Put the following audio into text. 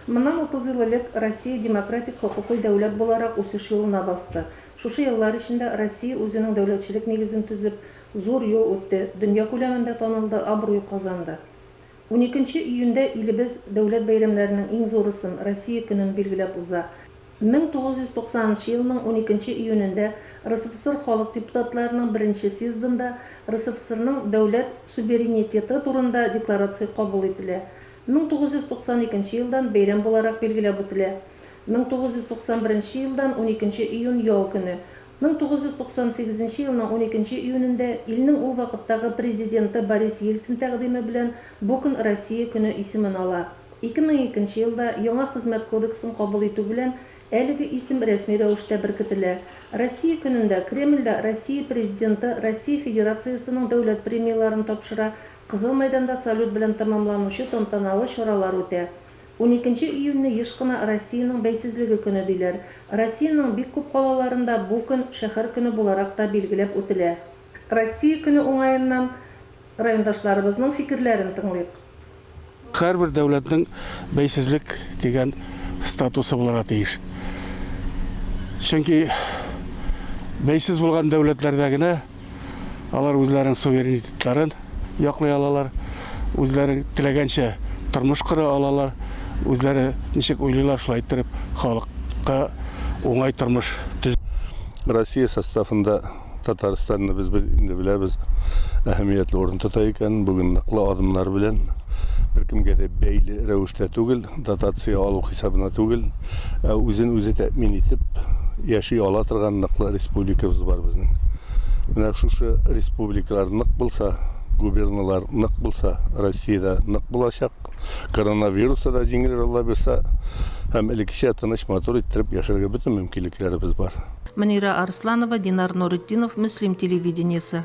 Моннан 30 ел элек Россия демократик хокукый дәүләт буларак үсеш юлына басты. Шушы еллар эчендә Россия үзенең дәүләтчелек нигезен төзеп, зур юл үтте, дөнья күләмендә танылды, абруй казанды. Уникенче июньдә илебез дәүләт бәйрәмнәренең иң зурысын, Россия көнен билгеләп уза. 1990 нчы елның уникенче июнендә РСФСР халык депутатларының беренче съездында РСФСРның дәүләт суверенитеты турында декларация кабул ителә. 1992 нче елдан бәйрәм буларак билгеләп үтелә. 1991 нче елдан уникенче июнь ял көне. 1998 нче елның уникенче июнендә илнең ул вакыттагы президенты Борис Ельцин тәкъдиме белән бу көн Россия көне исемен ала. 2002 нче елда яңа Хезмәт кодексын кабул итү белән әлеге исем рәсми рәвештә беркетелә. Россия көнендә Кремльдә Россия Президенты Россия Федерациясенең дәүләт премияләрен тапшыра, Кызыл мәйданда салют белән тәмамланучы тантаналы чаралар үтә. Уникенче июньне еш кына Россиянең бәйсезлеге көне диләр. Россиянең бик күп калаларында бу көн Шәһәр көне буларак та билгеләп үтелә. Россия көне уңаеннан райондашларыбызның фикерләрен тыңлыйк. Һәрбер дәүләтнең бәйсезлек дигән статусы булырга тиеш. Чөнки бәйсез булган дәүләтләрдә генә алар үзләренең суверенитетларын яклый алалар, үзләре теләгәнчә тормыш кора алалар, үзләре ничек уйлыйлар, шулай иттереп халыкка уңай тормыш төзи. Россия составында Татарстанны без инде беләбез, әһәмиятле урын тота икән. Бүген ныклы адымнар белән беркемгә дә бәйле рәвештә түгел, дотация алу хисабына түгел, ә үзен үзе тәэмин итеп яши ала торган ныклы республикабыз бар безнең. Менә шушы республикалар нык булса, губерналар нык булса, Россиядә нык булачак. Коронавирусы да җиңелер, Алла бирса, һәм элеккечә тыныч, матур иттереп яшәргә бөтен мөмкинлекләребез бар. Мөнирә Арсланова, Динар Нуретдинов, Мөслим телевидениесе.